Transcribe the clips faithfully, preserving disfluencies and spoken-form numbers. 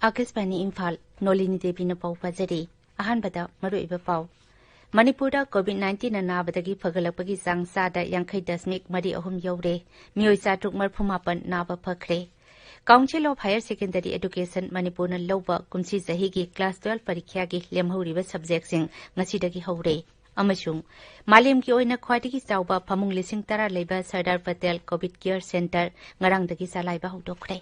ꯑꯥꯀꯥꯁꯕꯥꯅꯤ ꯏꯝꯐꯥꯜ, ꯅꯣꯂꯤꯅꯤ ꯗꯦꯕꯤꯅ ꯄꯥꯎ ꯄꯥꯖꯔꯤ꯫ ꯑꯍꯥꯟꯕꯗ ꯃꯔꯨꯑꯣꯏꯕ ꯄꯥꯎ꯫ ꯃꯅꯤꯄꯨꯔꯗ COVID nineteenꯅ ꯅꯥꯕꯗꯒꯤ ꯐꯒꯠꯂꯛꯄꯒꯤ ꯆꯥꯡ ꯆꯥꯗ ꯌꯥꯡꯈꯩ ꯗꯁꯃꯤꯛ ꯃꯔꯤ ꯑꯍꯨꯝ ꯌꯧꯔꯦ꯫ ꯃꯤꯑꯣꯏ ꯆꯥꯇ꯭ꯔꯨꯛ ꯃꯔꯐꯨ ꯃꯥꯄꯟ ꯅꯥꯕ ꯐꯈ꯭ꯔꯦ꯫ Council of Higher Secondary Education ꯃꯅꯤꯄꯨꯔꯅ ꯂꯧꯕ ꯀꯨꯝꯁꯤ ꯆꯍꯤꯒꯤ class twelve ꯄꯔꯤꯈ꯭ꯌꯥꯒꯤ ꯂꯦꯝꯍꯧꯔꯤꯕ subjectꯁꯤꯡ ꯉꯁꯤꯗꯒꯤ ꯍꯧꯔꯦ꯫ ꯑꯃꯁꯨꯡ ꯃꯥꯂꯦꯝꯒꯤ ꯑꯣꯏꯅ ꯈ꯭ꯋꯥꯏꯗꯒꯤ ꯆꯥꯎꯕ ꯐꯃꯨꯡ ꯂꯤꯁꯤꯡ ꯇꯔꯥ ꯂꯩꯕ Sardar Patel COVID Care Centre ꯉꯔꯥꯡꯗꯒꯤ ꯆꯂꯥꯏꯕ ꯍꯧꯗꯣꯛꯈ꯭ꯔꯦ꯫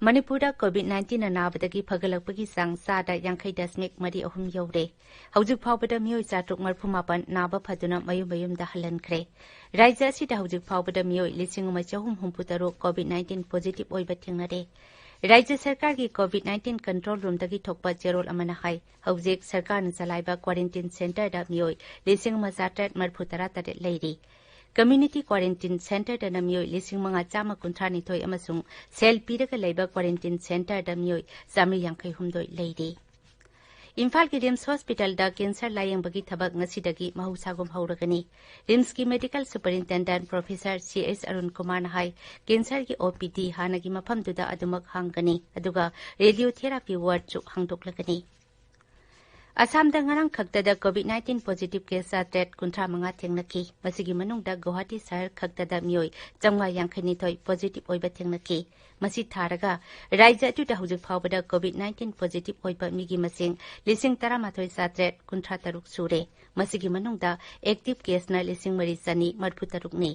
ꯃꯅꯤꯄꯨꯔꯗ COVID nineteenꯅ ꯅꯥꯕꯗꯒꯤ ꯐꯒꯠꯂꯛꯄꯒꯤ ꯆꯥꯡ ꯆꯥꯗ ꯌꯥꯡꯈꯩ ꯗꯁꯃꯤꯛ ꯃꯔꯤ ꯑꯍꯨꯝ ꯌꯧꯔꯦ꯫ ꯍꯧꯖꯤꯛ ꯐꯥꯎꯕꯗ ꯃꯤꯑꯣꯏ ꯆꯥꯇ꯭ꯔꯨꯛ ꯃꯔꯐꯨ ꯃꯥꯄꯟ ꯅꯥꯕ ꯐꯗꯨꯅ ꯃꯌꯨꯝ ꯃꯌꯨꯝꯗ ꯍꯜꯍꯟꯈ꯭ꯔꯦ꯫ ꯔꯥꯖ꯭ꯌ ꯑꯁꯤꯗ ꯍꯧꯖꯤꯛ ꯐꯥꯎꯕꯗ ꯃꯤꯑꯣꯏ ꯂꯤꯁꯤꯡ ꯑꯃ ꯆꯍꯨꯝ ꯍꯨꯝꯐꯨ ꯇꯔꯨꯛ COVID nineteen positive ꯑꯣꯏꯕ ꯊꯦꯡꯅꯔꯦ꯫ ꯔꯥꯖ꯭ꯌ ꯁꯔꯀꯥꯔꯒꯤ COVID nineteen control roomꯗꯒꯤ ꯊꯣꯛꯄ ꯆꯦꯔꯣꯜ ꯑꯃꯅ ꯍꯥꯏ, ꯍꯧꯖꯤꯛ ꯁꯔꯀꯥꯔꯅ ꯆꯂꯥꯏꯕ quarantine centreꯗ ꯃꯤꯑꯣꯏ ꯂꯤꯁꯤꯡ ꯑꯃ ꯆꯥꯇ꯭ꯔꯦꯠ ꯃꯔꯐꯨ ꯇꯔꯥ ꯇꯔꯦꯠ ꯂꯩꯔꯤ꯫ Community quarantine centreꯗꯅ ꯃꯤꯑꯣꯏ ꯂꯤꯁꯤꯡ ꯃꯉꯥ ꯆꯥꯝꯃ ꯀꯨꯟꯊ꯭ꯔꯥ ꯅꯤꯊꯣꯏ ꯑꯃꯁꯨꯡ ꯁꯦꯜ ꯄꯤꯔꯒ ꯂꯩꯕ quarantine centreꯗ ꯃꯤꯑꯣꯏ ꯆꯥꯃꯔꯤ ꯌꯥꯡꯈꯩ ꯍꯨꯝꯗꯣꯏ ꯂꯩꯔꯤ꯫ ꯏꯝꯐꯥꯜꯒꯤ RIMS hospitalꯗ cancer ꯂꯥꯌꯦꯡꯕꯒꯤ ꯊꯕꯛ ꯉꯁꯤꯗꯒꯤ ꯃꯍꯧꯁꯥꯒꯨꯝ ꯍꯧꯔꯒꯅꯤ꯫ RIMSꯀꯤ medical superintendent professor C H Arun ꯀꯨꯃꯥꯔꯅ ꯍꯥꯏ, cancerꯒꯤ OPD ꯍꯥꯟꯅꯒꯤ ꯃꯐꯝꯗꯨꯗ ꯑꯗꯨꯃꯛ ꯍꯥꯡꯒꯅꯤ, ꯑꯗꯨꯒ radiotherapy wardꯁꯨ ꯍꯥꯡꯗꯣꯛꯂꯒꯅꯤ꯫ ꯑꯁꯥꯝꯗ ꯉꯔꯥꯡ ꯈꯛꯇꯗ COVID nineteen positive case ꯆꯥꯇ꯭ꯔꯦꯠ ꯀꯨꯟꯊ꯭ꯔꯥ ꯃꯉꯥ ꯊꯦꯡꯅꯈꯤ꯫ ꯃꯁꯤꯒꯤ ꯃꯅꯨꯡꯗ ꯒꯨꯋꯥꯍꯥꯇꯤ ꯁꯍꯔ ꯈꯛꯇꯗ ꯃꯤꯑꯣꯏ ꯆꯥꯝꯃꯉꯥ ꯌꯥꯡꯈꯩ ꯅꯤꯊꯣꯏ positive ꯑꯣꯏꯕ ꯊꯦꯡꯅꯈꯤ꯫ ꯃꯁꯤ ꯊꯥꯔꯒ ꯔꯥꯖ꯭ꯌ ꯑꯗꯨꯗ ꯍꯧꯖꯤꯛ ꯐꯥꯎꯕꯗ COVID nineteen positive ꯑꯣꯏꯕ ꯃꯤꯒꯤ ꯃꯁꯤꯡ ꯂꯤꯁꯤꯡ ꯇꯔꯥꯃꯥꯊꯣꯏ ꯆꯥꯇ꯭ꯔꯦꯠ ꯀꯨꯟꯊ꯭ꯔꯥ ꯇꯔꯨꯛ ꯁꯨꯔꯦ꯫ ꯃꯁꯤꯒꯤ ꯃꯅꯨꯡꯗ active caseꯅ ꯂꯤꯁꯤꯡ ꯃꯔꯤ ꯆꯅꯤ ꯃꯔꯐꯨ ꯇꯔꯨꯛꯅꯤ꯫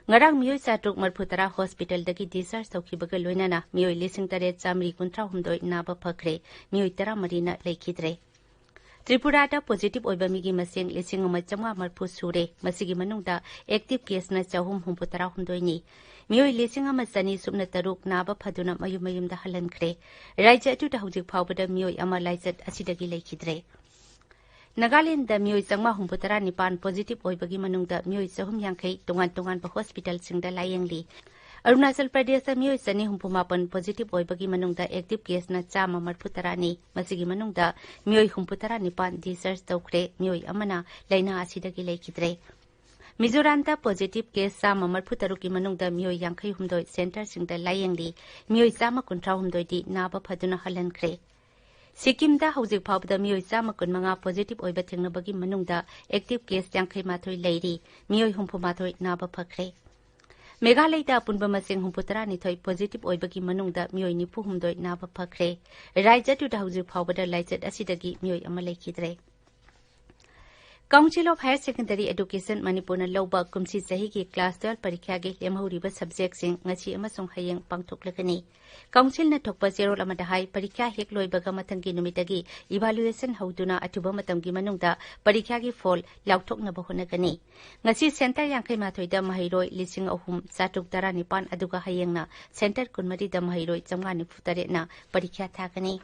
ꯉꯔꯥꯡ ꯃꯤꯑꯣꯏ ꯆꯥꯇ꯭ꯔꯨꯛ ꯃꯔꯐꯨ ꯇꯔꯥ hospitalꯗꯒꯤ discharge ꯇꯧꯈꯤꯕꯒ ꯂꯣꯏꯅꯅ ꯃꯤꯑꯣꯏ ꯂꯤꯁꯤꯡ ꯇꯔꯦꯠ ꯆꯥꯃꯔꯤ ꯀꯨꯟꯊ꯭ꯔꯥ ꯍꯨꯝꯗꯣꯏ ꯅꯥꯕ ꯐꯈ꯭ꯔꯦ, ꯃꯤꯑꯣꯏ ꯇꯔꯥꯃꯔꯤꯅ ꯂꯩꯈꯤꯗ꯭ꯔꯦ꯫ ꯇ꯭ꯔꯤꯄꯨꯔꯥꯗ positive ꯑꯣꯏꯕ ꯃꯤꯒꯤ ꯃꯁꯤꯡ ꯂꯤꯁꯤꯡ ꯑꯃ ꯆꯥꯝꯃꯉꯥ ꯃꯔꯐꯨ ꯁꯨꯔꯦ꯫ ꯃꯁꯤꯒꯤ ꯃꯅꯨꯡꯗ active caseꯅ ꯆꯍꯨꯝ ꯍꯨꯝꯐꯨ ꯇꯔꯥ ꯍꯨꯝꯗꯣꯏꯅꯤ꯫ ꯃꯤꯑꯣꯏ ꯂꯤꯁꯤꯡ ꯑꯃ ꯆꯅꯤ ꯁꯨꯞꯅ ꯇꯔꯨꯛ ꯅꯥꯕ ꯐꯗꯨꯅ ꯃꯌꯨꯝ ꯃꯌꯨꯝꯗ ꯍꯜꯍꯟꯈ꯭ꯔꯦ꯫ ꯔꯥꯖ꯭ꯌ ꯑꯗꯨꯗ ꯍꯧꯖꯤꯛ ꯐꯥꯎꯕꯗ ꯃꯤꯑꯣꯏ ꯑꯃ ꯂꯥꯏꯆꯠ ꯑꯁꯤꯗꯒꯤ ꯂꯩꯈꯤꯗ꯭ꯔꯦ꯫ ꯅꯥꯒꯥꯂꯦꯟꯗ ꯃꯤꯑꯣꯏ ꯆꯥꯝꯃꯉꯥ ꯍꯨꯝꯐꯨ ꯇꯔꯥ ꯅꯤꯄꯥꯟ positive ꯑꯣꯏꯕꯒꯤ ꯃꯅꯨꯡꯗ ꯃꯤꯑꯣꯏ ꯆꯍꯨꯝ ꯌꯥꯡꯈꯩ ꯇꯣꯉꯥꯟ ꯇꯣꯉꯥꯟꯕ hospitalꯁꯤꯡꯗ ꯂꯥꯌꯦꯡꯂꯤ꯫ ꯑꯔꯨꯅꯥꯆꯜ ꯄ꯭ꯔꯗꯦꯁꯇ ꯃꯤꯑꯣꯏ ꯆꯅꯤ ꯍꯨꯝꯐꯨ ꯃꯥꯄꯟ ꯄꯣꯖꯤꯇꯤꯚ ꯑꯣꯏꯕꯒꯤ ꯃꯅꯨꯡꯗ ꯑꯦꯛꯇꯤꯚ ꯀꯦꯁꯅ ꯆꯥꯝꯃ ꯃꯔꯤꯐꯨ ꯇꯔꯥꯅꯤ꯫ ꯃꯁꯤꯒꯤ ꯃꯅꯨꯡꯗ ꯃꯤꯑꯣꯏ ꯍꯨꯝꯐꯨ ꯇꯔꯥ ꯅꯤꯄꯥꯟ ꯗꯤꯁꯆꯥꯔꯖ ꯇꯧꯈ꯭ꯔꯦ꯫ ꯃꯤꯑꯣꯏ ꯑꯃꯅ ꯂꯥꯏꯅꯥ ꯑꯁꯤꯗꯒꯤ ꯂꯩꯈꯤꯗ꯭ꯔꯦ꯫ ꯃꯤꯖꯣꯔꯥꯝꯗ ꯄꯣꯖꯤꯇꯤꯚ ꯀꯦꯁ ꯆꯥꯝꯃ ꯃꯔꯤꯐꯨ ꯇꯔꯨꯛꯀꯤ ꯃꯅꯨꯡꯗ ꯃꯤꯑꯣꯏ ꯌꯥꯡꯈꯩ ꯍꯨꯝꯗꯣꯏ ꯁꯦꯟꯇꯔꯁꯤꯡꯗ ꯂꯥꯌꯦꯡꯂꯤ꯫ ꯃꯤꯑꯣꯏ ꯆꯥꯝꯃ ꯀꯨꯟꯊ꯭ꯔꯥ ꯍꯨꯝꯗꯣꯏꯗꯤ ꯅꯥꯕ ꯐꯗꯨꯅ ꯍꯜꯍꯟꯈ꯭ꯔꯦ꯫ ꯁꯤꯛꯀꯤꯝꯗ ꯍꯧꯖꯤꯛ ꯐꯥꯎꯕꯗ ꯃꯤꯑꯣꯏ ꯆꯥꯝꯃ ꯀꯨꯟꯃꯉꯥ ꯄꯣꯖꯤꯇꯤꯚ ꯑꯣꯏꯕ ꯊꯦꯡꯅꯕꯒꯤ ꯃꯅꯨꯡꯗ ꯑꯦꯛꯇꯤꯚ ꯀꯦꯁ ꯌꯥꯡꯈꯩ ꯃꯥꯊꯣꯏ ꯂꯩꯔꯤ꯫ ꯃꯤꯑꯣꯏ ꯍꯨꯝꯐꯨ ꯃꯥꯊꯣꯏ ꯅꯥꯕ ꯐꯈ꯭ꯔꯦ꯫ ꯃꯦꯘꯥꯂꯌꯗ ꯑꯄꯨꯟꯕ ꯃꯁꯤꯡ ꯍꯨꯝꯐꯨ ꯇꯔꯥ ꯅꯤꯊꯣꯏ ꯄꯣꯖꯤꯇꯤꯚ ꯑꯣꯏꯕꯒꯤ ꯃꯅꯨꯡꯗ ꯃꯤꯑꯣꯏ ꯅꯤꯐꯨ ꯍꯨꯝꯗꯣꯏ ꯅꯥꯕ ꯐꯈ꯭ꯔꯦ꯫ ꯔꯥꯖ꯭ꯌ ꯑꯗꯨꯗ ꯍꯧꯖꯤꯛ ꯐꯥꯎꯕꯗ ꯂꯥꯏꯆꯠ ꯑꯁꯤꯗꯒꯤ ꯃꯤꯑꯣꯏ ꯑꯃ ꯂꯩꯈꯤꯗ꯭ꯔꯦ꯫ Council of Higher Secondary Education ꯃꯅꯤꯄꯨꯔꯅ ꯂꯧꯕ ꯀꯨꯝꯁꯤ ꯆꯍꯤꯒꯤ ꯀ꯭ꯂꯥꯁ ꯇꯨꯋꯦꯜꯐ ꯄꯔꯤꯈ꯭ꯌꯥꯒꯤ ꯂꯦꯝꯍꯧꯔꯤꯕ ꯁꯕꯖꯦꯛꯁꯤꯡ ꯉꯁꯤ ꯑꯃꯁꯨꯡ ꯍꯌꯦꯡ ꯄꯥꯡꯊꯣꯛꯂꯒꯅꯤ꯫ ꯀꯥꯎꯟꯁꯤꯜꯅ ꯊꯣꯛꯄ ꯆꯦꯔꯣꯜ ꯑꯃꯗ ꯍꯥꯏ, ꯄꯔꯤꯈ꯭ꯌꯥ ꯍꯦꯛ ꯂꯣꯏꯕꯒ ꯃꯊꯪꯒꯤ ꯅꯨꯃꯤꯠꯇꯒꯤ ꯏꯚꯥꯂꯨꯑꯦꯁꯟ ꯍꯧꯗꯨꯅ ꯑꯊꯨꯕ ꯃꯇꯝꯒꯤ ꯃꯅꯨꯡꯗ ꯄꯔꯤꯈ꯭ꯌꯥꯒꯤ ꯐꯣꯜ ꯂꯥꯎꯊꯣꯛꯅꯕ ꯍꯣꯠꯅꯒꯅꯤ꯫ ꯉꯁꯤ ꯁꯦꯟꯇꯔ ꯌꯥꯡꯈꯩ ꯃꯥꯊꯣꯏꯗ ꯃꯍꯩꯔꯣꯏ ꯂꯤꯁꯤꯡ ꯑꯍꯨꯝ ꯆꯥꯇ꯭ꯔꯨꯛ ꯇꯔꯥꯅꯤꯄꯥꯟ, ꯑꯗꯨꯒ ꯍꯌꯦꯡꯅ ꯁꯦꯟꯇꯔ ꯀꯨꯟꯃꯔꯤꯗ ꯃꯍꯩꯔꯣꯏ ꯆꯥꯝꯃꯉꯥ ꯅꯤꯐꯨ ꯇꯔꯦꯠꯅ ꯄꯔꯤꯈ꯭ꯌꯥ ꯊꯥꯒꯅꯤ꯫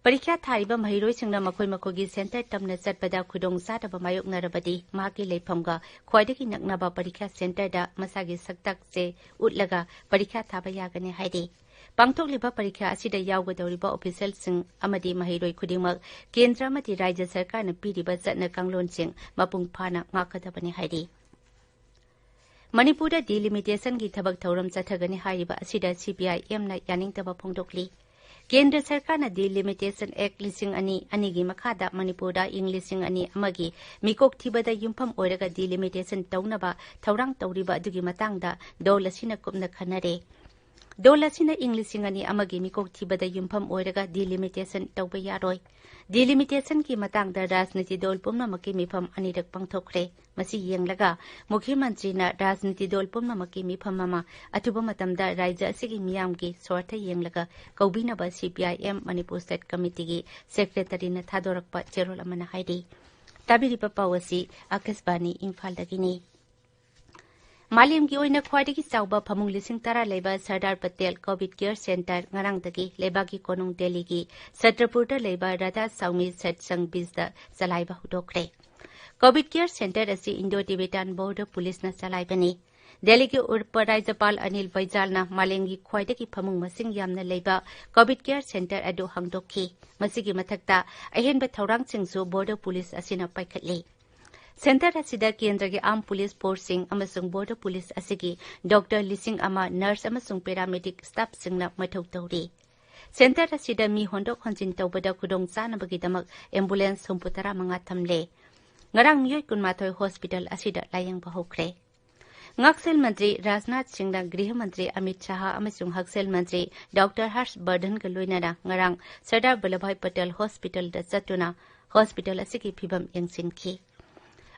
ꯄꯔꯤꯈ꯭ꯌꯥ ꯊꯥꯔꯤꯕ ꯃꯍꯩꯔꯣꯏꯁꯤꯡꯅ ꯃꯈꯣꯏ ꯃꯈꯣꯏꯒꯤ ꯁꯦꯟꯇꯔ ꯇꯝꯅ ꯆꯠꯄꯗ ꯈꯨꯗꯣꯡꯆꯥꯗꯕ ꯃꯥꯌꯣꯛꯅꯔꯕꯗꯤ ꯃꯍꯥꯛꯀꯤ ꯂꯩꯐꯝꯒ ꯈ꯭ꯋꯥꯏꯗꯒꯤ ꯅꯛꯅꯕ ꯄꯔꯤꯈ꯭ꯌꯥ ꯁꯦꯟꯇꯔꯗ ꯃꯁꯥꯒꯤ ꯁꯛꯇꯥꯛ ꯆꯦ ꯎꯠꯂꯒ ꯄꯔꯤꯈ꯭ꯌꯥ ꯊꯥꯕ ꯌꯥꯒꯅꯤ ꯍꯥꯏꯔꯤ꯫ ꯄꯥꯡꯊꯣꯛꯂꯤꯕ ꯄꯔꯤꯈ꯭ꯌꯥ ꯑꯁꯤꯗ ꯌꯥꯎꯒꯗꯧꯔꯤꯕ ꯑꯣꯐꯤꯁꯤꯌꯦꯜꯁꯤꯡ ꯑꯃꯗꯤ ꯃꯍꯩꯔꯣꯏ ꯈꯨꯗꯤꯡꯃꯛ ꯀꯦꯟꯗ꯭ꯔ ꯑꯃꯗꯤ ꯔꯥꯖ꯭ꯌ ꯁꯔꯀꯥꯔꯅ ꯄꯤꯔꯤꯕ ꯆꯠꯅ ꯀꯥꯡꯂꯣꯟꯁꯤꯡ ꯃꯄꯨꯡ ꯐꯥꯅ ꯉꯥꯛꯀꯗꯕꯅꯤ ꯍꯥꯏꯔꯤ꯫ ꯃꯅꯤꯄꯨꯔꯗ ꯗꯤꯂꯤꯃꯤꯇꯦꯁꯟꯒꯤ ꯊꯕꯛ ꯊꯧꯔꯝ ꯆꯠꯊꯒꯅꯤ ꯍꯥꯏꯔꯤꯕ ꯑꯁꯤꯗ ꯁꯤꯄꯤꯑꯥꯏ ꯑꯦꯝꯅ ꯌꯥꯅꯤꯡꯗꯕ ꯐꯣꯡꯗꯣꯛꯂꯤ꯫ ꯀꯦꯟꯗ꯭ꯔ ꯁꯔꯀꯥꯔꯅ ꯗꯤꯂꯤꯃꯤꯇꯦꯁꯟ ꯑꯦꯛ ꯂꯤꯁꯤꯡ ꯑꯅꯤ ꯑꯅꯤꯒꯤ ꯃꯈꯥꯗ ꯃꯅꯤꯄꯨꯔꯗ ꯏꯪ ꯂꯤꯁꯤꯡ ꯑꯅꯤ ꯑꯃꯒꯤ ꯃꯤꯀꯣꯛ ꯊꯤꯕꯗ ꯌꯨꯝꯐꯝ ꯑꯣꯏꯔꯒ ꯗꯤꯂꯤꯃꯤꯇꯦꯁꯟ ꯇꯧꯅꯕ ꯊꯧꯔꯥꯡ ꯇꯧꯔꯤꯕ ꯑꯗꯨꯒꯤ ꯃꯇꯥꯡꯗ ꯗꯣꯜ ꯑꯁꯤꯅ ꯀꯨꯞꯅ ꯈꯟꯅꯔꯦ꯫ ꯗꯣꯜ ꯑꯁꯤꯅ ꯏꯪ ꯂꯤꯁꯤꯡ ꯑꯅꯤ ꯑꯃꯒꯤ ꯃꯤꯀꯣꯛ ꯊꯤꯕꯗ ꯌꯨꯝꯐꯝ ꯑꯣꯏꯔꯒ ꯗꯤꯂꯤꯃꯤꯇꯦꯁꯟ ꯇꯧꯕ ꯌꯥꯔꯣꯏ꯫ ꯗꯤꯂꯤꯃꯤꯇꯦꯁꯟꯒꯤ ꯃꯇꯥꯡꯗ ꯔꯥꯖꯅꯤꯇꯤ ꯗꯣꯜ ꯄꯨꯝꯅꯃꯛꯀꯤ ꯃꯤꯐꯝ ꯑꯅꯤꯔꯛ ꯄꯥꯡꯊꯣꯛꯈ꯭ꯔꯦ꯫ ꯃꯁꯤ ꯌꯦꯡꯂꯒ ꯃꯨꯈ꯭ꯌ ꯃꯟꯇ꯭ꯔꯤꯅ ꯔꯥꯖꯅꯤꯇꯤ ꯗꯣꯜ ꯄꯨꯝꯅꯃꯛꯀꯤ ꯃꯤꯐꯝ ꯑꯃ ꯑꯊꯨꯕ ꯃꯇꯝꯗ ꯔꯥꯖ꯭ꯌ ꯑꯁꯤꯒꯤ ꯃꯤꯌꯥꯝꯒꯤ ꯁ꯭ꯋꯥꯔꯊ ꯌꯦꯡꯂꯒ ꯀꯧꯕꯤꯅꯕ ꯁꯤꯄꯤꯑꯥꯏ ꯑꯦꯝ ꯃꯅꯤꯄꯨꯔ ꯁ꯭ꯇꯦꯠ ꯀꯃꯤꯇꯤꯒꯤ ꯁꯦꯀ꯭ꯔꯦꯇꯔꯤꯅ ꯊꯥꯗꯣꯔꯛꯄ ꯆꯦꯔꯣꯜ ꯑꯃꯅ ꯍꯥꯏꯔꯤ꯫ ꯇꯥꯕꯤꯔꯤꯕ ꯄꯥꯎ ꯑꯁꯤ ꯑꯥꯀꯥꯁꯕꯥꯅꯤ ꯏꯝꯐꯥꯜꯗꯒꯤꯅꯤ꯫ ꯃꯥꯂꯦꯝꯒꯤ ꯑꯣꯏꯅ ꯈ꯭ꯋꯥꯏꯗꯒꯤ ꯆꯥꯎꯕ ꯐꯃꯨꯡ ꯂꯤꯁꯤꯡ ꯇꯔꯥ ꯂꯩꯕ Sardar Patel COVID care centre ꯉꯔꯥꯡꯗꯒꯤ ꯂꯩꯕꯥꯛꯀꯤ ꯀꯣꯅꯨꯡ ꯗꯦꯜꯂꯤꯒꯤ ꯁꯠꯇ꯭ꯔꯄꯨꯔꯗ ꯂꯩꯕ ꯔꯥꯙꯥ ꯁ꯭ꯋꯥꯃꯤ ꯁꯠꯁꯪ ꯕꯤꯖꯗ ꯆꯂꯥꯏꯕ ꯍꯧꯗꯣꯛꯈ꯭ꯔꯦ꯫ ꯀꯣꯚꯤꯗ ꯀꯦꯌꯔ ꯁꯦꯟꯇꯔ ꯑꯁꯤ ꯏꯟꯗꯣ ꯇꯤꯕꯦꯇꯥꯟ ꯕꯣꯔꯗꯔ ꯄꯨꯂꯤꯁꯅ ꯆꯂꯥꯏꯕꯅꯤ꯫ ꯗꯦꯜꯂꯤꯒꯤ ꯎꯄ ꯔꯥꯖ꯭ꯌꯄꯥꯜ ꯑꯅꯤꯜ ꯕꯩꯖꯥꯜꯅ ꯃꯥꯂꯦꯝꯒꯤ ꯈ꯭ꯋꯥꯏꯗꯒꯤ ꯐꯃꯨꯡ ꯃꯁꯤꯡ ꯌꯥꯝꯅ ꯂꯩꯕ COVID Care Center ꯑꯗꯨ ꯍꯥꯡꯗꯣꯛꯈꯤ꯫ ꯃꯁꯤꯒꯤ ꯃꯊꯛꯇ ꯑꯍꯦꯟꯕ ꯊꯧꯔꯥꯡꯁꯤꯡꯁꯨ Border Police ꯑꯁꯤꯅ ꯄꯥꯏꯈꯠꯂꯤ꯫ Center ꯑꯁꯤꯗ ꯀꯦꯟꯗ꯭ꯔꯒꯤ Armed Police Forceꯁꯤꯡ ꯑꯃꯁꯨꯡ Border Police ꯑꯁꯤꯒꯤ doctor ꯂꯤꯁꯤꯡ ꯑꯃ, nurse ꯑꯃꯁꯨꯡ paramedic staffꯁꯤꯡꯅ ꯃꯊꯧ ꯇꯧꯔꯤ꯫ Center ꯑꯁꯤꯗ ꯃꯤ ꯍꯣꯟꯗꯣꯛ ꯍꯣꯟꯖꯤꯟ ꯇꯧꯕꯗ ꯈꯨꯗꯣꯡ ꯆꯥꯅꯕꯒꯤꯗꯃꯛ ambulance ꯍꯨꯝꯐꯨꯇꯔꯥ ꯃꯉꯥ ꯊꯝꯂꯦ꯫ ꯉꯔꯥꯡ ꯃꯤꯑꯣꯏ ꯀꯨꯟꯃꯥꯊꯣꯏ hospital ꯑꯁꯤꯗ ꯂꯥꯌꯦꯡꯕ ꯍꯧꯈ꯭ꯔꯦ꯫ ꯉꯥꯛꯁꯦꯜ ꯃꯟꯇ꯭ꯔꯤ ꯔꯥꯖꯅꯥꯊ ꯁꯤꯡꯅ ꯒ꯭ꯔꯤꯍ ꯃꯟꯇ꯭ꯔꯤ ꯑꯃꯤꯠ ꯁꯥꯍ ꯑꯃꯁꯨꯡ ꯍꯛꯁꯦꯜ ꯃꯟꯇ꯭ꯔꯤ doctor ꯍꯔꯁ ꯕꯔꯙꯟꯒ ꯂꯣꯏꯅꯅ ꯉꯔꯥꯡ ꯁꯔꯗꯥꯔ ꯚꯜꯂꯚꯚꯥꯏ ꯄꯇꯦꯜ hospitalꯗ ꯆꯠꯇꯨꯅ hospital ꯑꯁꯤꯒꯤ ꯐꯤꯚꯝ ꯌꯦꯡꯁꯤꯟꯈꯤ꯫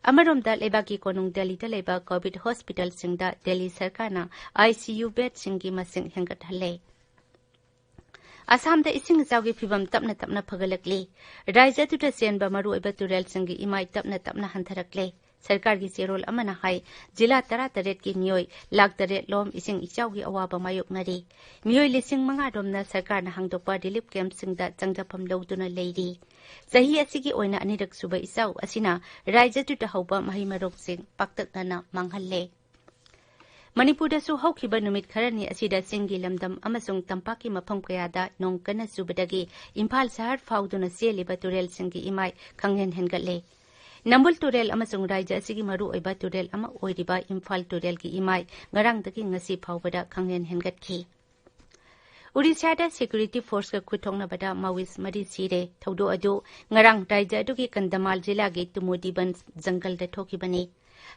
ꯑꯃꯔꯣꯝꯗ, ꯂꯩꯕꯥꯛꯀꯤ ꯀꯣꯅꯨꯡ ꯗꯦꯜꯂꯤꯗ ꯂꯩꯕ COVID hospitalꯁꯤꯡꯗ ꯗꯦꯜꯂꯤ ꯁꯔꯀꯥꯔꯅ ICU bedꯁꯤꯡꯒꯤ ꯃꯁꯤꯡ ꯍꯦꯟꯒꯠꯍꯜꯂꯦ꯫ ꯑꯁꯥꯝꯗ ꯏꯁꯤꯡ ꯏꯆꯥꯎꯒꯤ ꯐꯤꯚꯝ ꯇꯞꯅ ꯇꯞꯅ ꯐꯒꯠꯂꯛꯂꯤ꯫ ꯔꯥꯖ꯭ꯌ ꯑꯗꯨꯗ ꯆꯦꯟꯕ ꯃꯔꯨꯑꯣꯏꯕ ꯇꯨꯔꯦꯜꯁꯤꯡꯒꯤ ꯏꯃꯥꯏ ꯇꯞꯅ ꯇꯞꯅ ꯍꯟꯊꯔꯛꯂꯦ꯫ ꯁꯔꯀꯥꯔꯒꯤ ꯆꯦꯔꯣꯜ ꯑꯃꯅ ꯍꯥꯏ, ꯖꯤꯂꯥ ꯇꯔꯥꯇꯔꯦꯠꯀꯤ ꯃꯤꯑꯣꯏ ꯂꯥꯈ ꯇꯔꯦꯠ ꯂꯣꯝ ꯏꯁꯤꯡ ꯏꯆꯥꯎꯒꯤ ꯑꯋꯥꯕ ꯃꯥꯌꯣꯛꯅꯔꯤ꯫ ꯃꯤꯑꯣꯏ ꯂꯤꯁꯤꯡ ꯃꯉꯥ ꯔꯣꯝꯅ ꯁꯔꯀꯥꯔꯅ ꯍꯥꯡꯗꯣꯛꯄ relief campꯁꯤꯡꯗ ꯆꯪꯖꯐꯝ ꯂꯧꯗꯨꯅ ꯂꯩꯔꯤ꯫ ꯆꯍꯤ ꯑꯁꯤꯒꯤ ꯑꯣꯏꯅ ꯑꯅꯤꯔꯛ ꯁꯨꯕ ꯏꯆꯥꯎ ꯑꯁꯤꯅ ꯔꯥꯖ꯭ꯌꯗꯨꯗ ꯍꯧꯕ ꯃꯍꯩ ꯃꯔꯣꯡꯁꯤꯡ ꯄꯥꯛꯇꯛꯅꯅ ꯃꯥꯡꯍꯜꯂꯦ꯫ ꯃꯅꯤꯄꯨꯔꯗꯁꯨ ꯍꯧꯈꯤꯕ ꯅꯨꯃꯤꯠ ꯈꯔꯅꯤ ꯑꯁꯤꯗ ꯆꯤꯡꯒꯤ ꯂꯝꯗꯝ ꯑꯃꯁꯨꯡ ꯇꯝꯄꯥꯛꯀꯤ ꯃꯐꯝ ꯀꯌꯥꯗ ꯅꯣꯡ ꯀꯟꯅ ꯆꯨꯕꯗꯒꯤ ꯏꯝꯐꯥꯜ ꯁꯍꯔ ꯐꯥꯎꯗꯨꯅ ꯆꯦꯜꯂꯤꯕ ꯇꯨꯔꯦꯜꯁꯤꯡꯒꯤ ꯏꯃꯥꯏ ꯈꯪꯍꯦꯟ ꯍꯦꯟꯒꯠꯂꯦ꯫ ꯅꯝꯕꯨꯜ ꯇꯨꯔꯦꯜ ꯑꯃꯁꯨꯡ ꯔꯥꯖ꯭ꯌ ꯑꯁꯤꯒꯤ ꯃꯔꯨꯑꯣꯏꯕ ꯇꯨꯔꯦꯜ ꯑꯃ ꯑꯣꯏꯔꯤꯕ ꯏꯝꯐꯥꯜ ꯇꯨꯔꯦꯜꯒꯤ ꯏꯃꯥꯏ ꯉꯔꯥꯡꯗꯒꯤ ꯉꯁꯤ ꯐꯥꯎꯕꯗ ꯈꯪꯍꯦꯟ ꯍꯦꯟꯒꯠꯈꯤ꯫ ꯎꯔꯤꯁꯥꯗ security forceꯀ ꯈꯨꯠ ꯊꯣꯛꯅꯕꯗ Maoist ꯃꯔꯤ ꯁꯤꯔꯦ꯫ ꯊꯧꯗꯣꯛ ꯑꯗꯨ ꯉꯔꯥꯡ ꯔꯥꯖ꯭ꯌ ꯑꯗꯨꯒꯤ ꯀꯟꯙꯃꯥꯜ ꯖꯤꯂꯥꯒꯤ ꯇꯨꯃꯨꯗꯤꯕꯟ ꯖꯪꯒꯜꯗ ꯊꯣꯛꯈꯤꯕꯅꯤ꯫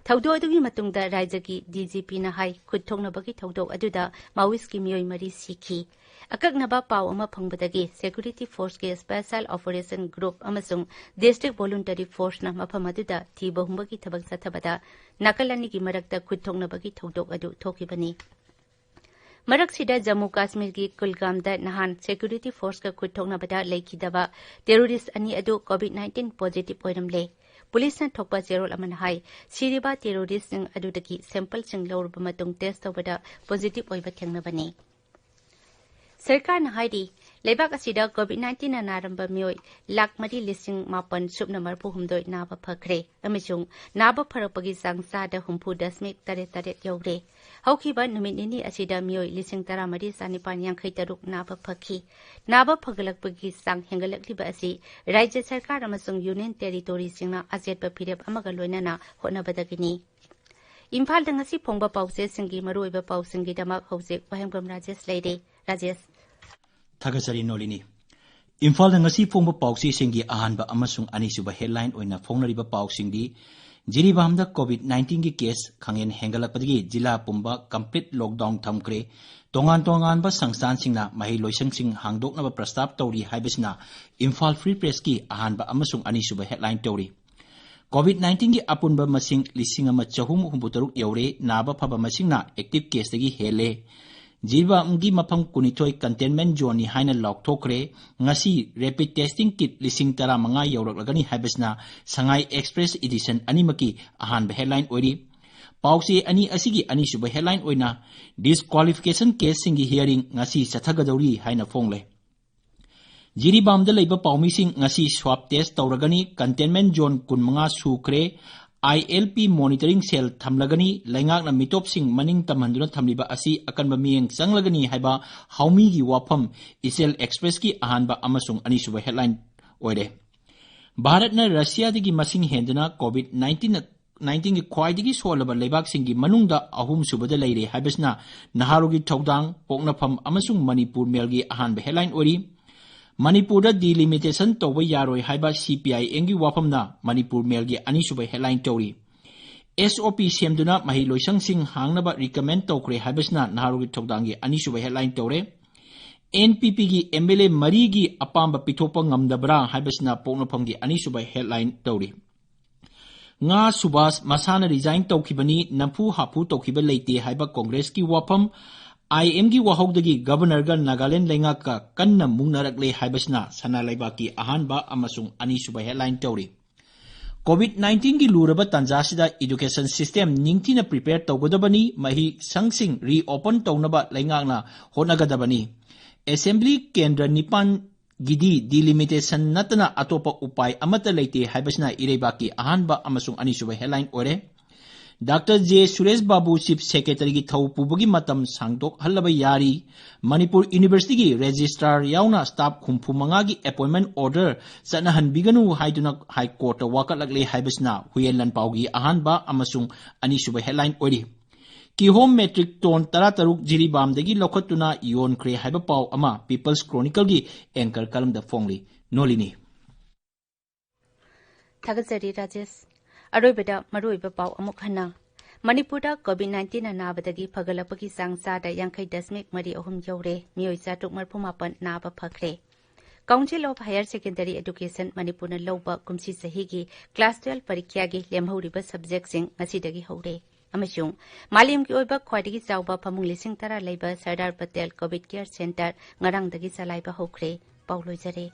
ꯊꯧꯗꯣꯛ ꯑꯗꯨꯒꯤ ꯃꯇꯨꯡꯗ ꯔꯥꯖ꯭ꯌꯒꯤ DGPꯅ ꯍꯥꯏ, ꯈꯨꯠ ꯊꯣꯛꯅꯕꯒꯤ ꯊꯧꯗꯣꯛ ꯑꯗꯨꯗ Maoistꯀꯤ ꯃꯤꯑꯣꯏ ꯃꯔꯤ ꯁꯤꯈꯤ꯫ ꯑꯀꯛꯅꯕ ꯄꯥꯎ ꯑꯃ ꯐꯪꯕꯗꯒꯤ security forceꯀꯤ Special Operation Group ꯑꯃꯁꯨꯡ District Voluntary Forceꯅ ꯃꯐꯝ ꯑꯗꯨꯗ ꯊꯤꯕ ꯍꯨꯝꯕꯒꯤ ꯊꯕꯛ ꯆꯠꯊꯕꯗ ꯅꯥꯀꯜ ꯑꯅꯤꯒꯤ ꯃꯔꯛꯇ ꯈꯨꯠ ꯊꯣꯛꯅꯕꯒꯤ ꯊꯧꯗꯣꯛ ꯑꯗꯨ ꯊꯣꯛꯈꯤꯕꯅꯤ꯫ ꯃꯔꯛꯁꯤꯗ ꯖꯝꯃꯨ ꯀꯥꯁꯃꯤꯔꯒꯤ ꯀꯨꯜꯒꯥꯝꯗ ꯅꯍꯥꯟ security forceꯀ ꯈꯨꯠ ꯊꯣꯛꯅꯕꯗ ꯂꯩꯈꯤꯗꯕ terrorist ꯑꯅꯤ ꯑꯗꯨ COVID nineteen positive ꯑꯣꯏꯔꯝꯂꯦ꯫ ꯄꯨꯂꯤꯁꯅ ꯊꯣꯛꯄ ꯆꯦꯔꯣꯜ ꯑꯃꯅ ꯍꯥꯏ, ꯁꯤꯔꯤꯕ terroristꯁꯤꯡ ꯑꯗꯨꯗꯒꯤ sampleꯁꯤꯡ ꯂꯧꯔꯕ ꯃꯇꯨꯡ test ꯇꯧꯕꯗ positive ꯑꯣꯏꯕ ꯊꯦꯡꯅꯕꯅꯤ꯫ ꯁꯔꯀꯥꯔꯅ ꯍꯥꯏꯔꯤ, ꯂꯩꯕꯥꯛ ꯑꯁꯤꯗ COVID nineteen ꯅ ꯅꯥꯔꯝꯕ ꯃꯤꯑꯣꯏ ꯂꯥꯈ ꯃꯔꯤ ꯂꯤꯁꯤꯡ ꯃꯥꯄꯟ ꯁꯨꯞꯅ ꯃꯔꯤꯐꯨ ꯍꯨꯝꯗꯣꯏ ꯅꯥꯕ ꯐꯈ꯭ꯔꯦ ꯑꯃꯁꯨꯡ ꯅꯥꯕ ꯐꯔꯛꯄꯒꯤ ꯆꯥꯡ ꯆꯥꯗ ꯍꯨꯝꯐꯨ ꯗꯁꯃꯤꯛ ꯇꯔꯦꯠ ꯇꯔꯦꯠ ꯌꯧꯔꯦ꯫ ꯍꯧꯈꯤꯕ ꯅꯨꯃꯤꯠ ꯅꯤꯅꯤ ꯑꯁꯤꯗ ꯃꯤꯑꯣꯏ ꯂꯤꯁꯤꯡ ꯇꯔꯥꯃꯔꯤ ꯆꯥꯅꯤꯄꯥꯟ ꯌꯥꯡꯈꯩ ꯇꯔꯨꯛ ꯅꯥꯕ ꯐꯈꯤ꯫ ꯅꯥꯕ ꯐꯒꯠꯂꯛꯄꯒꯤ ꯆꯥꯡ ꯍꯦꯟꯒꯠꯂꯛꯂꯤꯕ ꯑꯁꯤ ꯔꯥꯖ꯭ꯌ ꯁꯔꯀꯥꯔ ꯑꯃꯁꯨꯡ ꯌꯨꯅꯤꯌꯟ ꯇꯦꯔꯤꯇꯣꯔꯤꯁꯤꯡꯅ ꯑꯆꯦꯠꯄ ꯐꯤꯔꯦꯞ ꯑꯃꯒ ꯂꯣꯏꯅꯅ ꯍꯣꯠꯅꯕꯗꯒꯤꯅꯤ꯫ ꯏꯝꯐꯥꯜꯗ ꯉꯁꯤ ꯐꯣꯡꯕ ꯄꯥꯎꯆꯦꯁꯤꯡꯒꯤ ꯃꯔꯨꯑꯣꯏꯕ ꯄꯥꯎꯁꯤꯡꯒꯤꯗꯃꯛ ꯍꯧꯖꯤꯛ ꯋꯥꯍꯦꯡꯕꯝ ꯔꯥꯖꯦꯁ ꯂꯩꯔꯦ꯫ ꯔꯥꯖꯦꯁ꯫ ꯊꯥꯒꯠꯆꯔꯤ ꯅꯣꯂꯤꯅꯤ꯫ ꯏꯝꯐꯥꯜꯗ ꯉꯁꯤ ꯐꯣꯡꯕ ꯄꯥꯎꯆꯦꯁꯤꯡꯒꯤ ꯑꯍꯥꯟꯕ ꯑꯃꯁꯨꯡ ꯑꯅꯤꯁꯨꯕ headline ꯑꯣꯏꯅ ꯐꯣꯡꯅꯔꯤꯕ ꯄꯥꯎꯁꯤꯡꯗꯤ, ꯖꯤꯔꯤꯕꯥꯝꯗ COVID nineteen ꯒꯤ case ꯈꯪꯍꯦꯟ ꯍꯦꯟꯒꯠꯂꯛꯄꯗꯒꯤ ꯖꯤꯂꯥ ꯄꯨꯝꯕ complete lockdown ꯊꯝꯈ꯭ꯔꯦ, ꯇꯣꯉꯥꯟ ꯇꯣꯉꯥꯟꯕ ꯁꯪꯁꯊꯥꯟꯁꯤꯡꯅ ꯃꯍꯩ ꯂꯣꯏꯁꯪꯁꯤꯡ ꯍꯥꯡꯗꯣꯛꯅꯕ ꯄ꯭ꯔꯁꯇꯥꯞ ꯇꯧꯔꯤ ꯍꯥꯏꯕꯁꯤꯅ ꯏꯝꯐꯥꯜ Free Press ꯀꯤ ꯑꯍꯥꯟꯕ ꯑꯃꯁꯨꯡ ꯑꯅꯤꯁꯨꯕ headline ꯇꯧꯔꯤ꯫ COVID nineteen ꯒꯤ ꯑꯄꯨꯟꯕ ꯃꯁꯤꯡ ꯂꯤꯁꯤꯡ ꯑꯃ ꯆꯍꯨꯝ ꯍꯨꯝꯐꯨ ꯇꯔꯨꯛ ꯌꯧꯔꯦ, ꯅꯥꯕ ꯐꯕ ꯃꯁꯤꯡꯅ active case ꯇꯒꯤ ꯍꯦꯜꯂꯦ꯫ ꯖꯤꯔꯤꯕꯥꯝꯒꯤ ꯃꯐꯝ ꯀꯨꯟꯅꯤꯊꯣꯏ containment zone ꯅꯤ ꯍꯥꯏꯅ ꯂꯥꯎꯊꯣꯛꯈ꯭ꯔꯦ꯫ ꯉꯁꯤ rapid testing kit ꯂꯤꯁꯤꯡ ꯇꯔꯥꯃꯉꯥ ꯌꯧꯔꯛꯂꯒꯅꯤ ꯍꯥꯏꯕꯁꯤꯅ ꯁꯉꯥꯏ Express edition ꯑꯅꯤꯃꯛꯀꯤ ꯑꯍꯥꯟꯕ headline ꯑꯣꯏꯔꯤ꯫ ꯄꯥꯎꯆꯦ ꯑꯅꯤ ꯑꯁꯤꯒꯤ ꯑꯅꯤꯁꯨꯕ headline ꯑꯣꯏꯅ disqualification case ꯁꯤꯡꯒꯤ hearing ꯉꯁꯤ ꯆꯠꯊꯒꯗꯧꯔꯤ ꯍꯥꯏꯅ ꯐꯣꯡꯂꯦ꯫ ꯖꯤꯔꯤꯕꯥꯝꯗ ꯂꯩꯕ ꯄꯥꯎꯃꯤꯁꯤꯡ ꯉꯁꯤ swab test ꯇꯧꯔꯒꯅꯤ꯫ Containment zone ꯀꯨꯟꯃꯉꯥ ꯁꯨꯈ꯭ꯔꯦ꯫ ILP monitoring cell ꯊꯝꯂꯒꯅꯤ꯫ ꯂꯩꯉꯥꯛꯅ ꯃꯤꯇꯣꯞꯁꯤꯡ ꯃꯅꯤꯡ ꯇꯝꯍꯟꯗꯨꯅ ꯊꯝꯂꯤꯕ ꯑꯁꯤ ꯑꯀꯟꯕ ꯃꯤꯠꯌꯦꯡ ꯆꯪꯂꯒꯅꯤ ꯍꯥꯏꯕ ꯍꯥꯎꯃꯤꯒꯤ ꯋꯥꯐꯝ ꯏꯆꯦꯜ Express ꯀꯤ ꯑꯍꯥꯟꯕ ꯑꯃꯁꯨꯡ ꯑꯅꯤꯁꯨꯕ headline ꯑꯣꯏꯔꯦ꯫ ꯚꯥꯔꯠꯅ ꯔꯁꯤꯌꯥꯗꯒꯤ ꯃꯁꯤꯡ ꯍꯦꯟꯗꯨꯅ COVID nineteen ꯒꯤ ꯈ꯭ꯋꯥꯏꯗꯒꯤ ꯁꯣꯜꯂꯕ ꯂꯩꯕꯥꯛꯁꯤꯡꯒꯤ ꯃꯅꯨꯡꯗ ꯑꯍꯨꯝꯁꯨꯕꯗ ꯂꯩꯔꯦ ꯍꯥꯏꯕꯁꯤꯅ ꯅꯍꯥꯔꯣꯜꯒꯤ ꯊꯧꯗꯥꯡ, ꯄꯣꯛꯅꯐꯝ ꯑꯃꯁꯨꯡ ꯃꯅꯤꯄꯨꯔ ꯃꯦꯜꯒꯤ ꯑꯍꯥꯟꯕ headline ꯑꯣꯏꯔꯤ꯫ ꯃꯅꯤꯄꯨꯔꯗ delimitation ꯇꯧꯕ ꯌꯥꯔꯣꯏ ꯍꯥꯏꯕ CPIM ꯒꯤ ꯋꯥꯐꯝꯅ ꯃꯅꯤꯄꯨꯔ ꯃꯦꯜꯒꯤ ꯑꯅꯤꯁꯨꯕ headline ꯇꯧꯔꯤ꯫ SOP ꯁꯦꯝꯗꯨꯅ ꯃꯍꯩ ꯂꯣꯏꯁꯪꯁꯤꯡ ꯍꯥꯡꯅꯕ recommend ꯇꯧꯈ꯭ꯔꯦ ꯍꯥꯏꯕꯁꯤꯅ ꯅꯍꯥꯔꯣꯜꯒꯤ ꯊꯧꯗꯥꯡꯒꯤ ꯑꯅꯤꯁꯨꯕ headline ꯇꯧꯔꯦ꯫ NPP ꯒꯤ MLA ꯃꯔꯤꯒꯤ ꯑꯄꯥꯝꯕ ꯄꯤꯊꯣꯛꯄ ꯉꯝꯗꯕ꯭ꯔꯥ ꯍꯥꯏꯕꯁꯤꯅ ꯄꯣꯛꯅꯐꯝꯒꯤ ꯑꯅꯤꯁꯨꯕ headline ꯇꯧꯔꯤ꯫ ꯉꯥ ꯁꯨꯕꯥꯁ ꯃꯁꯥꯅ resign ꯇꯧꯈꯤꯕꯅꯤ, ꯅꯝꯐꯨ ꯍꯥꯐꯨ ꯇꯧꯈꯤꯕ ꯂꯩꯇꯦ ꯍꯥꯏꯕ ꯀꯣꯡꯒ꯭ꯔꯦꯁꯀꯤ ꯋꯥꯐꯝ, IM ꯒꯤ ꯋꯥꯍꯧꯗꯒꯤ Governor ꯒ ꯅꯥꯒꯥꯂꯦꯟ ꯂꯩꯉꯥꯛꯀ ꯀꯟꯅ ꯃꯨꯛꯅꯔꯛꯂꯦ ꯍꯥꯏꯕꯁꯤꯅ ꯁꯅꯥ ꯂꯩꯕꯥꯛꯀꯤ ꯑꯍꯥꯟꯕ ꯑꯃꯁꯨꯡ ꯑꯅꯤꯁꯨꯕ headline ꯇꯧꯔꯤ꯫ COVID nineteen ꯒꯤ ꯂꯨꯔꯕ ꯇꯥꯟꯖꯥꯁꯤꯗ education system ꯅꯤꯡꯊꯤꯅ prepare ꯇꯧꯒꯗꯕꯅꯤ, ꯃꯍꯩꯁꯪꯁꯤꯡ reopen ꯇꯧꯅꯕ ꯂꯩꯉꯥꯛꯅ ꯍꯣꯠꯅꯒꯗꯕꯅꯤ꯫ ꯑꯦꯁꯦꯝꯕ꯭ꯂꯤ ꯀꯦꯟꯗ꯭ꯔ ꯅꯤꯄꯥꯟꯒꯤꯗꯤ ꯗꯤꯂꯤꯃꯤꯇꯦꯁꯟ ꯅꯠꯇꯅ ꯑꯇꯣꯞꯄ ꯎꯄꯥꯏ ꯑꯃꯠꯇ ꯂꯩꯇꯦ ꯍꯥꯏꯕꯁꯤꯅ ꯏꯔꯩꯕꯥꯛꯀꯤ ꯑꯍꯥꯟꯕ ꯑꯃꯁꯨꯡ ꯑꯅꯤꯁꯨꯕ ꯍꯦꯗꯂꯥꯏꯟ ꯑꯣꯏꯔꯦ꯫ ꯗꯥꯛꯇꯔ ꯖꯦ ꯁꯨꯔꯦꯁ ꯕꯥꯕꯨ ꯆꯤꯐ ꯁꯦꯀ꯭ꯔꯦꯇꯔꯤꯒꯤ ꯊꯧ ꯄꯨꯕꯒꯤ ꯃꯇꯝ ꯁꯥꯡꯗꯣꯛꯍꯜꯂꯕ ꯌꯥꯔꯤ꯫ ꯃꯅꯤꯄꯨꯔ ꯌꯨꯅꯤꯚꯔꯁꯤꯇꯤꯒꯤ ꯔꯦꯖꯤꯁꯇ꯭ꯔꯥꯔ ꯌꯥꯎꯅ ꯁ꯭ꯇꯥꯐ ꯍꯨꯝꯐꯨ ꯃꯉꯥꯒꯤ ꯑꯦꯄꯣꯏꯟꯃꯦꯟ ꯑꯣꯔꯗꯔ ꯆꯠꯅꯍꯟꯕꯤꯒꯅꯨ ꯍꯥꯏꯗꯨꯅ ꯍꯥꯏ ꯀꯣꯔꯠꯇ ꯋꯥꯀꯠꯂꯛꯂꯦ ꯍꯥꯏꯕꯁꯤꯅ ꯍꯨꯏꯌꯦꯟ ꯂꯥꯟꯄꯥꯎꯒꯤ ꯑꯍꯥꯟꯕ ꯑꯃꯁꯨꯡ ꯑꯅꯤꯁꯨꯕ ꯍꯦꯗꯂꯥꯏꯟ ꯑꯣꯏꯔꯤ꯫ ꯀꯤꯍꯣꯝ ꯃꯦꯇ꯭ꯔꯤꯛ ꯇꯣꯟ ꯇꯔꯥꯇꯔꯨꯛ ꯖꯤꯔꯤꯕꯥꯝꯗꯒꯤ ꯂꯧꯈꯠꯇꯨꯅ ꯌꯣꯟꯈ꯭ꯔꯦ ꯍꯥꯏꯕ ꯄꯥꯎ ꯑꯃ ꯄꯤꯄꯜꯁ ꯀ꯭ꯔꯣꯅꯤꯀꯜꯒꯤ ꯑꯦꯡꯀꯔ ꯀꯂꯝꯗ ꯐꯣꯡꯂꯤ꯫ ꯅꯣꯂꯤꯅꯤ꯫ ꯊꯥꯒꯠꯆꯔꯤ ꯔꯥꯖꯦꯁ꯫ ꯑꯔꯣꯏꯕꯗ ꯃꯔꯨꯑꯣꯏꯕ ꯄꯥꯎ ꯑꯃꯨꯛ ꯍꯟꯅ꯫ ꯃꯅꯤꯄꯨꯔꯗ ꯀꯣꯚꯤꯗ ꯅꯥꯏꯟꯇꯤꯟꯅ ꯅꯥꯕꯗꯒꯤ ꯐꯒꯠꯂꯛꯄꯒꯤ ꯆꯥꯡ ꯆꯥꯗ ꯌꯥꯡꯈꯩ ꯗꯁꯃꯤꯛ ꯃꯔꯤ ꯑꯍꯨꯝ ꯌꯧꯔꯦ꯫ ꯃꯤꯑꯣꯏ ꯆꯥꯇ꯭ꯔꯨꯛ ꯃꯔꯤꯐꯨ ꯃꯥꯄꯟ ꯅꯥꯕ ꯐꯈ꯭ꯔꯦ꯫ Council of higher secondary education ꯃꯅꯤꯄꯨꯔꯅ ꯂꯧꯕ ꯀꯨꯝꯁꯤ ꯆꯍꯤꯒꯤ ꯀ꯭ꯂꯥꯁ ꯇꯨꯋꯦꯜꯐ ꯄꯔꯤꯈ꯭ꯌꯥꯒꯤ ꯂꯦꯝꯍꯧꯔꯤꯕ ꯁꯕꯖꯦꯛꯁꯤꯡ ꯉꯁꯤꯗꯒꯤ ꯍꯧꯔꯦ꯫ ꯑꯃꯁꯨꯡ ꯃꯥꯂꯦꯝꯒꯤ ꯑꯣꯏꯕ ꯈ꯭ꯋꯥꯏꯗꯒꯤ ꯆꯥꯎꯕ ꯐꯃꯨꯡ ꯂꯤꯁꯤꯡ ꯇꯔꯥ ꯂꯩꯕ Sardar Patel COVID care centre ꯉꯔꯥꯡꯗꯒꯤ ꯆꯂꯥꯏꯕ ꯍꯧꯈ꯭ꯔꯦ꯫ ꯄꯥꯎ ꯂꯣꯏꯖꯔꯦ꯫